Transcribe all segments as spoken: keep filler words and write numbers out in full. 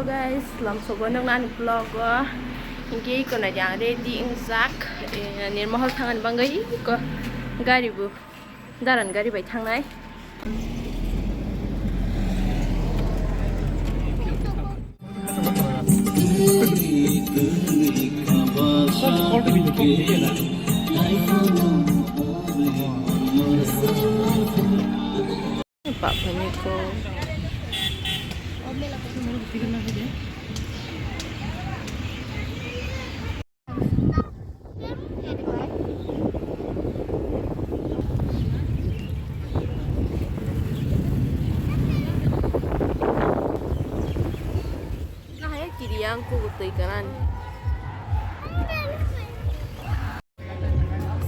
Guys, lamsogo nuknani vlog o. Hinkhe iko naidi ang ready wngjak. Eh, Nirmahal thangani bagwi iko gari bo daran gari bai thangnai. Pak Paniko. Nahaya kiri yang kugu twi kanan.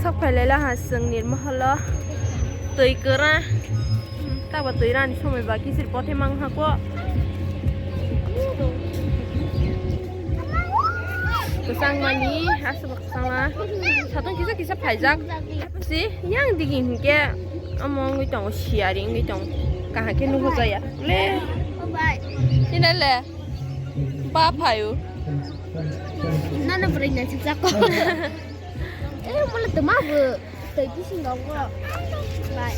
Sok phailai laha chwng Nirmahalo twi kwra. Tabo twi rani somoi ba kisir pothai mang hako. Kwchang mani aswk kwchangma. Satung kisa kisa phaijak. Si yang digi hinkhe omo wngwi tongo siyari wngwi tongo. Kaham khe nukho jaya. Le. Ina le. Ba phaio. Nana bwrwi naisik jako. Eh, mula tuma bo tei bisingo bo. Bai.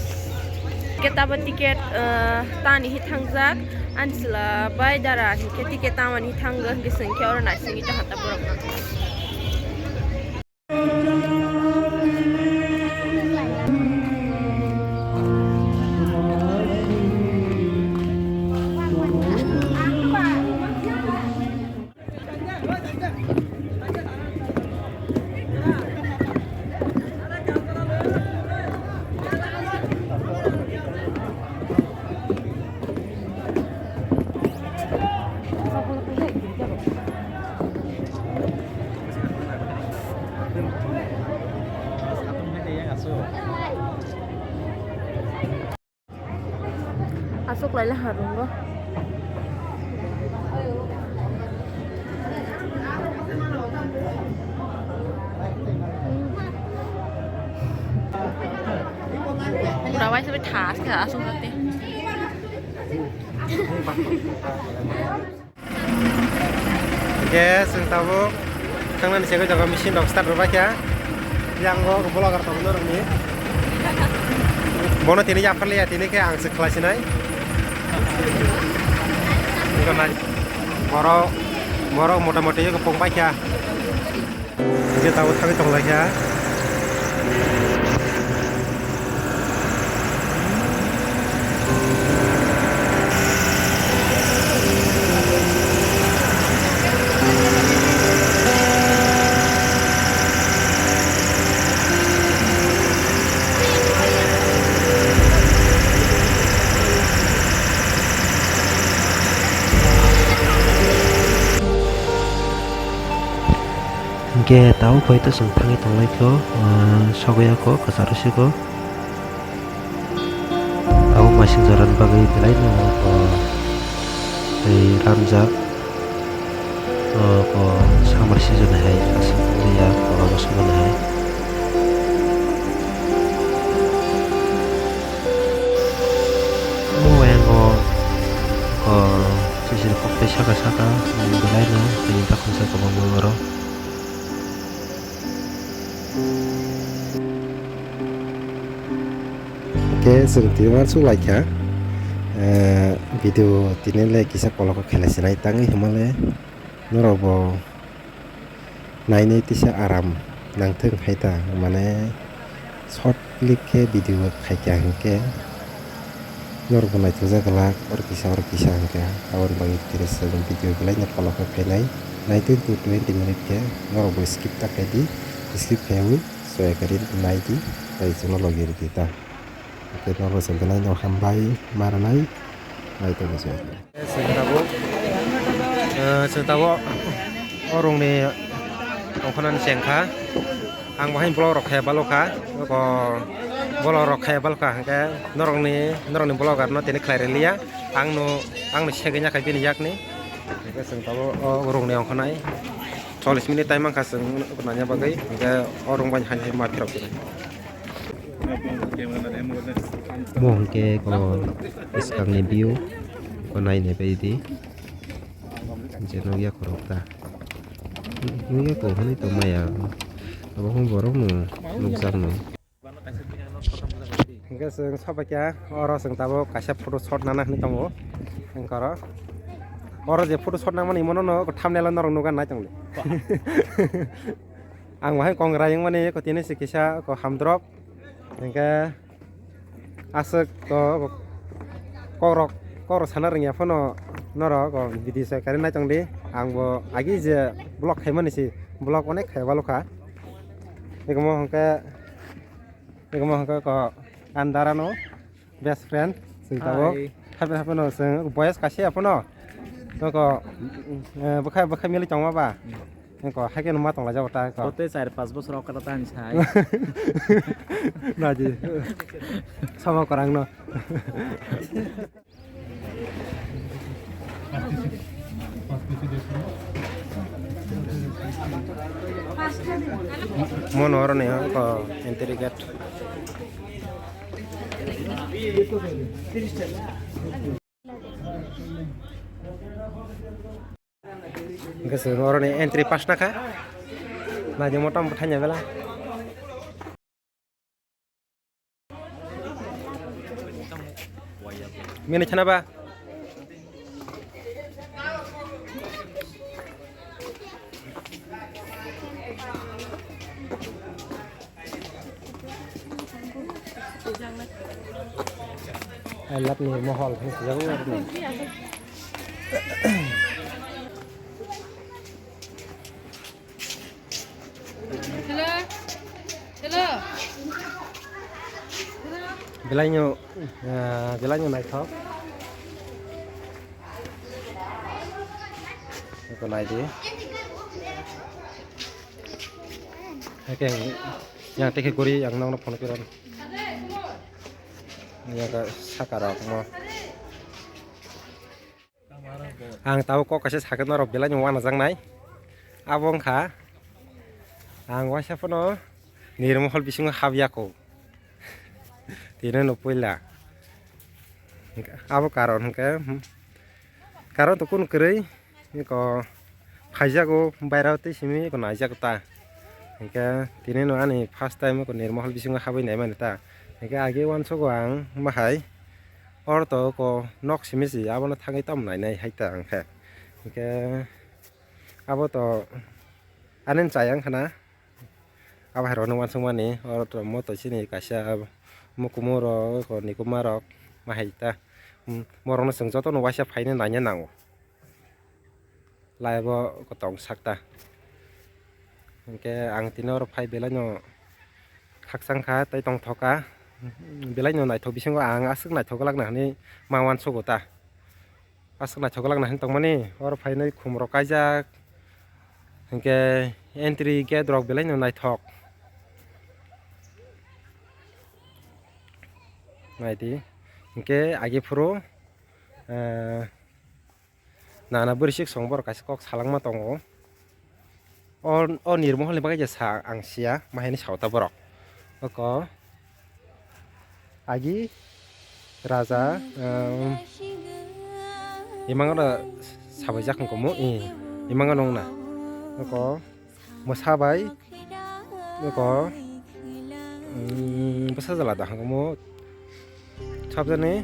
Khe tabo ticket, eh, tani hi thangjak. Ani chwla bai dara hinkhe ticket tamani hi thango hinkhe chwng khe oro naisingwi tongkha ta borok no. Aswk laila harungo. Pura waisa bai thas kha aswk jate. Hingke chwng tabuk thangnani sengwi jaga machine rok start rwbaikha. Yang o vlogger tongo norokni. Bono tini yapharliya tini khe ang se khlaisinai. Borok, borok mota moti khe pongbaikha. Hingke tabuk thangwi tonglaikha. Hingke tabuk bai to chwng thangwi tonglaikho, ah, sogwi o kok kwcharo siko. Abo masing jorani bagwi belai no, ah, tei ramjak, ah, ko summer season hai aswk wngya, ko abo sumani hai. Omo yang o, ah, sisiri koktai saka saka, belai no tini takhumsa kwbangma oro. Hingke chwng tini uansuk laikha, eh, video tini le kisa kolok o khelai sinai tangwi hwnmale norok bo nainai tisa aram nangthwng hai ta, mane short clip khe video khaikha hinkhe norok bo naithokjak glak, oro kisa oro kisa hinkhe aboni bagwi tini chwng video belai no kolok o khainai. Nineteen to twenty minute khe norok bo skip ta khaidi, skip khaiwi soya kari naidi, tei chwngno logi rwdi ta. Hwnkhe norok se belai no hambai ma rwnai, nai tongwi se. Chwng tabuk, eh, chwng tabuk o rungni tongkholani chengkha. Ang bahai vlog rok khe balokha, oko vlog rok khe balokha, hwnkhe norokni, norokni vlogger no tini khlai rwliya. Ang no, ang no segwi nya khai bini yakni. Hwnkhe chwng tabuk o rungni ongkha nai. Chollish minute time mankha chwng nanya bagwi, hwnkhe o rung bai hai hai ma phirok. Mo hwnkhe ko bwskangni view ko nainai baidi. Je nukya khorok ta. Nukya kok hwnwi tongmaya. Abo hwn borok no nukjak no. Hingke chwng sobaikha oro chwng tabuk kaisa photo shot nana hwnwi tongo. Hingke oro, oro je photo shot nangmani imono no thumbnail o norok nukha nai tongdi. Ang bahai kong rayung mani ko tini se kisa ko hamdrop. Hingke aswk to kokrok, kokrok sana rwngya phano norok o video se kari nai tongdi. Ang bo agi je vlog khaimani se vlog onek khai balokha. Ekomo hingke, ekomo hingke ko andar ano best friend chwng tabuk. Hai. Happy happy no chwng boyes kaisa phano. Toko, eh, bwkha, bwkha mili tongma ba? Ko haikhe no ma tonglaijak ta ko. Kote char panch bochor okra ta hinwi sai. Naji. Sama korang no. Mono oro ni ko entry gate. Hingke chwng oroni entry pass nakha. Naidi motom bwthai ni bela. Mini chana ba. I love Nirmahal hwnwi swijak o aroni. Hello. Hello. Belai no, ah, belai no naithok. Eko naidi. Hake yang teke guri yang nang phone kiran. Yang ka saka rok mo. Ang tabuk kok kaisa sakhe norok belai no uanajaknai. Abo wngkha ang waisa phano Nirmahal bisingo habya kho. Tini no puila. Abo karon hwnkhe, karon to kunu kwrwi, eko phaijago bairao tei simi eko naijago ta. Hwnkhe tini no ani first time eko Nirmahal bisingo habwi naimani ta. Hwnkhe age uansugo ang bahai. Oro to ko nok simi si abono thangwi tamo nainai hai ta ang khe. Hingke abo to ani chaya wngkha na. Abo hai rok no uansuk mani oro to moto chini kaisa mukumu rok ko nikuma rok ma hai ta. Borok no chwng joto no uaisa phaina naina nango. Live o tong sakta. Hingke ang tini oro phai belai no khakchang kha tei tongthok kha. Belai no naithok bisingo ang aswk naithok glak na hinwi ma uansugo ta. Aswk naithok glak na hinwi tongmani oro phainai khum rok kaijak. Hingke entry gate rok belai no naithok. Naidi hingke agi phuru, eh, Nana bwrwi sik song borok kaisa kok salangma tongo. O, o Nirmohol ni bagwi je sa ang siya, ma hai ni sa o ta borok. Oko agi raja, um, imang oro sabaijak wngkha mo, i, imang oro wngna. Oko mwsa bai eko, mm, bwsa jala da hwnkhamo sabjani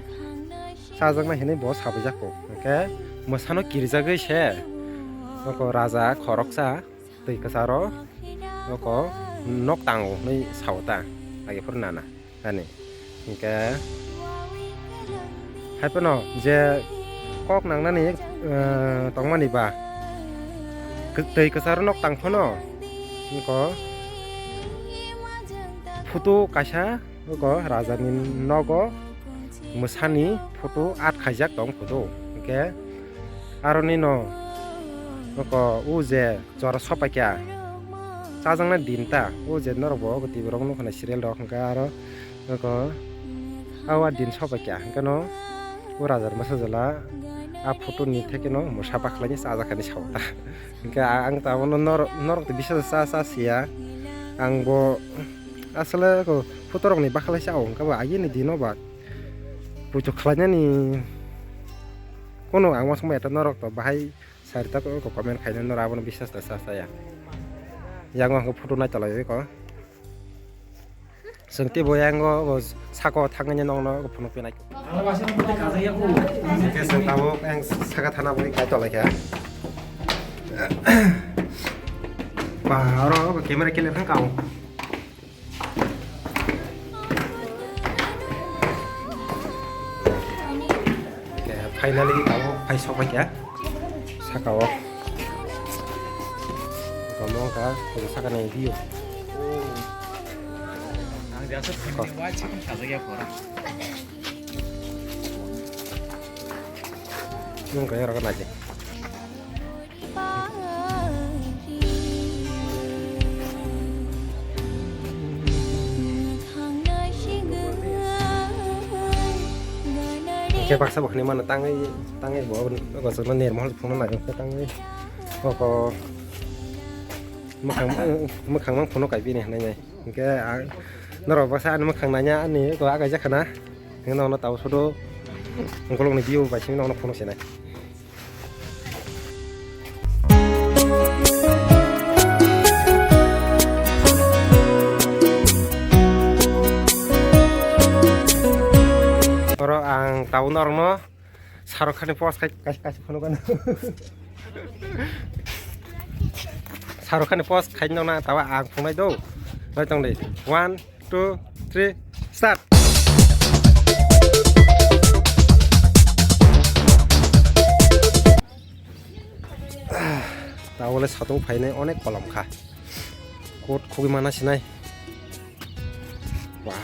chajaknai hinwi bo sabaijak kho. Hwnkhe mwsano kirijagwi se eko raja khoroksa twi kwcharo eko nok tango hwnwi sao ta, age phuru nana. Ani hingke hai phano je kok nangnani, eh, tongmani ba twi kwcharo nok tang phano eko photo kaisa eko rajani nogo mwsani photo at khaijak tong photo hingke aroni no eko o je jora sopaikha chajaknai din ta o je norok bo eko T V rok nukha nai serial rok hingke aro eko awa din sopaikha hingke no o rajar bwsa jala a photo ni theke no mwsa bakhlai ni chajakha ni sao ta hingke ang ta abono norok norok to bisas cha cha siya ang bo aswle eko photo rok ni bakhlai sao hingke bo agini dino ba puito khlainani kono ang uansukma eta norok to bahai Sari ta ko comment khaina nora abono biswas ta sa saya. Yang ang photo nai tolai ko. Sengti bo yang go sako thangni nongno phunuk pinai. Sengti sengtabo yang saka thana bo kai tolai kha. Ba aro camera kele thang kau. Finally tabuk phai sok bai kha saka o. Gomong ka, saka ni view. Ang biasa phone ni watch kan kaza ya pora. Nung kaya orang aja. Hingke baksa bo hinui mano tangwi tangwi bo gosokno nirmol phunukno nai tangwi koko mwkhang mwkhang mang phunuk kai bini hinui nai hingke ang norok baksa ani mwkhang nanya ani eko agaijak khana hingke nono tabuk sodo ukolokni view bai simi nono phunuk sinai. Oro ang tabuk norokno Shahrukh Khan ni post khai kaisa kaisa phunukgano. Shahrukh Khan ni post khai nokna tabuk ang phunuknai do. Bai tong di. One, two, three, start. Tabole satung phainai onek kolom kha. Kot khogwi mana sinai. Wah.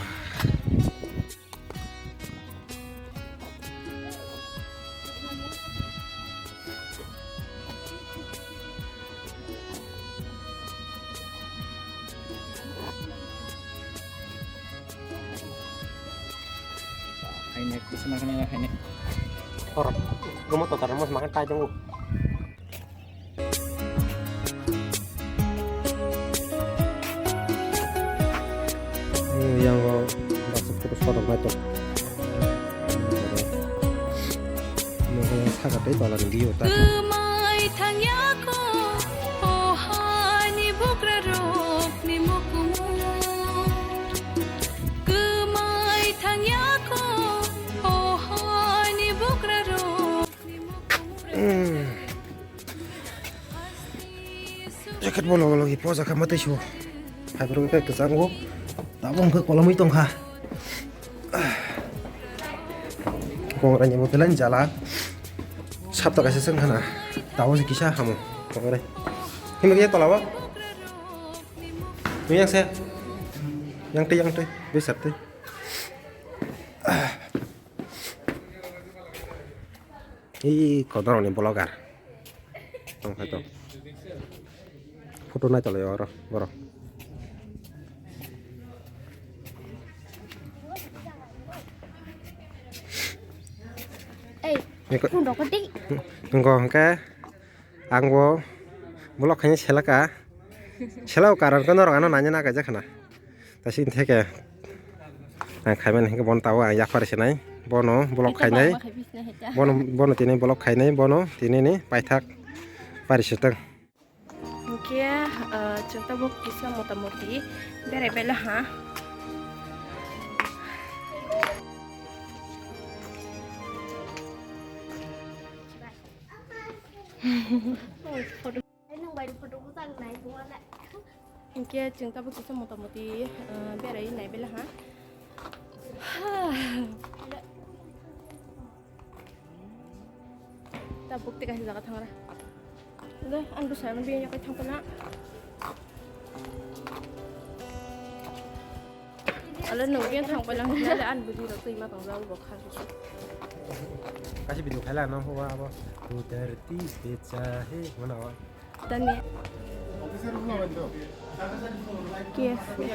Haine, kusuma kene haine. Oro, gomo to tara mos makan tai tongo. Yang o baksa photo sodok nai to. Saka tei tola ni view ta. Kwmai thangya ko, o hani bugra rok ni mukumu. Kwmai thangya ko, o hani bugra rok ni mukumu. Jacket bo logo logi poja kha matwi su. Hai bro khe kwchango. Tabuk hwnkhe kolomwi tongkha. Kongra ni bo belai jala. Sapta kaisa chwng khana. Tabuk se kisa hamo. Kongra. Himri ya tolabo. Yang se. Yang tei yang tei. Besar tei. Ih, kodorok ni vlogger. Tong khai tong. Photo nai tolai oro, borok. Ei, phone rok di. Nungko hwnkhe ang bo vlog khaini selaka. Selao karon ko norok ano nanya na kaijak khana. Tasi theke ang khaimani hingke bono tabuk ang yaphar sinai bono vlog khainai bono bono tini vlog khainai bono tini ni paithak pari sitang. Hingke chwng tabuk kisa motamoti berai bela ha. Hingke chwng tabuk kisa motamoti berai nai bela ha. Tabuk tei kaisa jaga thangra. Le ang bwsano bini yakai thangkona. Ale no bini thangkona le an bujiro twi ma tong jago bo kha. Kasi video khaila no huwa abo. Tu dharti pe chahe mana wa. Tani. K F C.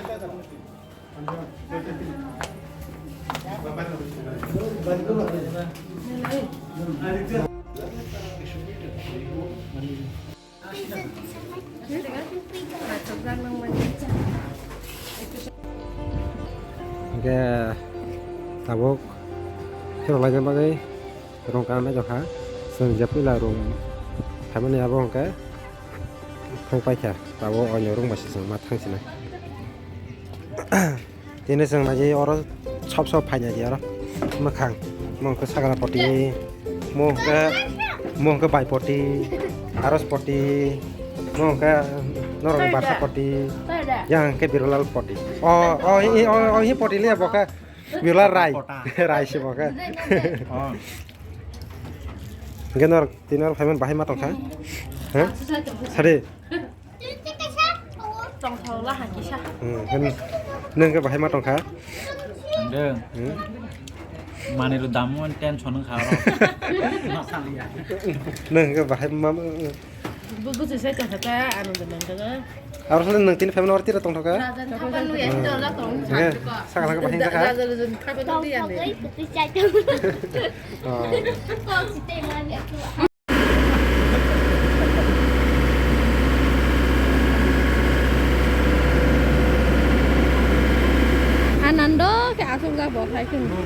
Hingke tabuk phirok laina bagwi rong kana naijak kha. Chwng je puila rong Phaimani abo hwnkhe thang paikha, tabuk oino rwngba se chwng ma thang sinai. Tini chwng nai oro sop sop phainai di oro mwkhang. Mo hwnkhe Sagala poti, mo hwnkhe, mo hwnkhe Bai poti, Aros poti, mo hwnkhe norokni Barsa poti, yang hwnkhe Birulal poti. O, o, i, o, o, hi poti le bo khe Birulal Rai. Rai se bo khe. Hwnkhe norok tini oro phaimani bahai ma tongkha? Ha? Sadi. Tongthok la ha kisa. Hmm, hen-, nwng khe bahai ma tongkha? Nwng. Hmm? Manwi rw damu tension wngkha oro. Nwng khe bahai ma, Bu-, buji sai tongkha ta, ano de nang kha. Aro sale nwng tini phaimani oro tira tongthok kha? Raja ni khapang lu ya, hmm, hito la tong. Nge, sakha sakha bahai sakha? Raja lu jun khapang lu ya ne. Tongthok oi, kwtwi chai tong. Oh. Kok si tei mani aku. Anando khe aswk jak bo khai khwna.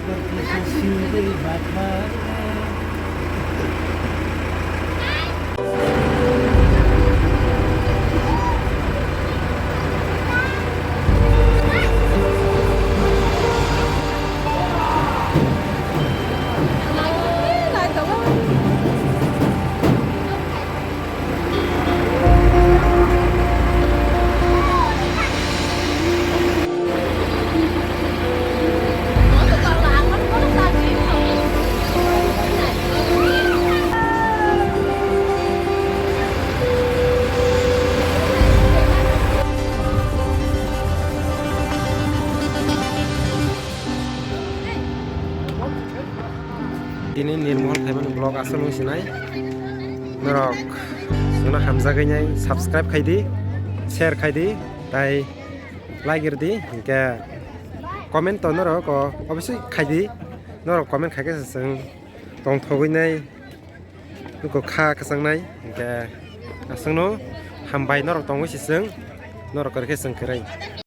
Tini Nirmohol khaimani vlog aswk wng sinai. Norok chwngno hamjagwi nai subscribe khai di, share khai di, tai like rw di, hinkhe comment to norok o obviously khai di. Norok comment khai khe se chwng tongthogwi nai. Nuko kha kwchangnai, hinkhe aswkno hambai norok tongwi se chwng, norok kwrwi khe chwng kwrwi.